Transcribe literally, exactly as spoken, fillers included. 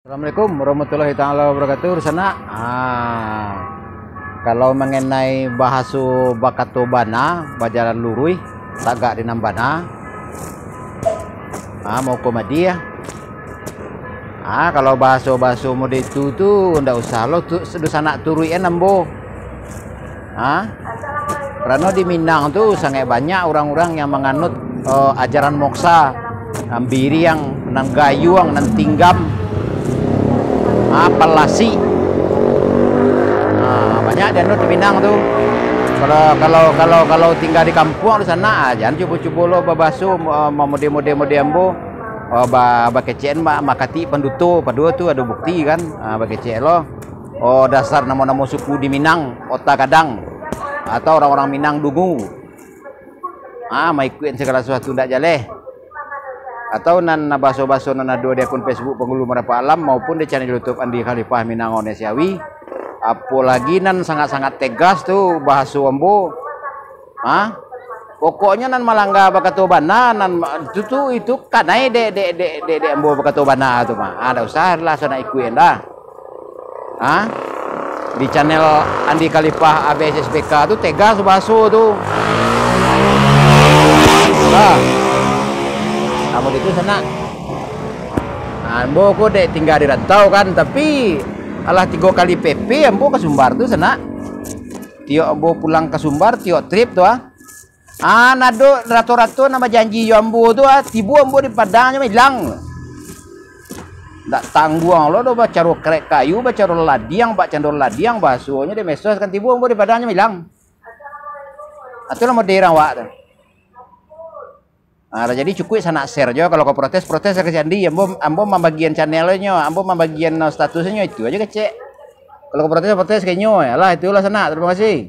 Assalamualaikum warahmatullahi taala wabarakatuh, sanak. Ah, kalau mangenai bahaso bakato bana, bajalan luruih, tagak di nan bana. Ah, mau komadi ah. Ah, kalau bahaso-bahaso mode itu tu ndak usah lo tu, dunsanak turuikan ambo. Ha? Karano di Minang tu sangaik banyak urang-urang yang manganut, eh, ajaran moksa, nan biriang, nan gayuang, nan tinggam, ha, palasi. Ha, banyak dianut di Minang tu. Kalau, kalau, kalau, kalau tingga di kampuang di sana, ah, jan cubo-cubo lo babaso, eh, mamode-mode-mode ambo, eh, ba-, bakecekan ma-, makatik panduto, paduo tu ado bukti kan, ha, bakecek lo. Oh, dasar namo-namo suku di Minang, Ota Gadang, atau orang-orang Minang Dungu. Ah, maikuikan sagala sasuatu ndak jaleh. Atau nan baso-baso nan ado di akun Facebook Pangulu Marapak Alam maupun di channel YouTube Andi Khalifah Minang One Siawi. Apolagi nan sangat-sangat tegas tu bahaso ambo. Ha? Pokoknyo nan malangga bakato bana, nan ma-, itu tu, itu kanai dek, dek, dek, dek, dek ambo bakato bana tu mah. Ah, ndak usah lah sanak ikuikan dah. Ha? Di channel Andi Khalifah A B S S P K tu tegas bahaso tu. Lah. Ambo itu sanak. Ah, ambo ko dek tingga di rantau kan, tapi alah tigo kali P P ambo ka Sumbar tu sanak. Tiok ambo pulang ka Sumbar, tiok trip tu ah. Ah, nado rato-rato nan bajanji jo ambo tu ah, tibo ambo di Padang nyo ilang. Ndak tangguang lo do bacaro karek kayu, bacaro ladiang, bak cando ladiang, bahasonyo di mesos kan tibo ambo di Padang nyo ilang. Atulah mode urang awak tu. Ah, jadi cukuik sanak share jo, kalau ka protes, protes ka Candi, ambo, ambo mambagian channelnyo, ambo mambagian statusnyo, itu aja kecek. Kalau ka protes, protes ka inyo, alah itulah sanak, terima kasih.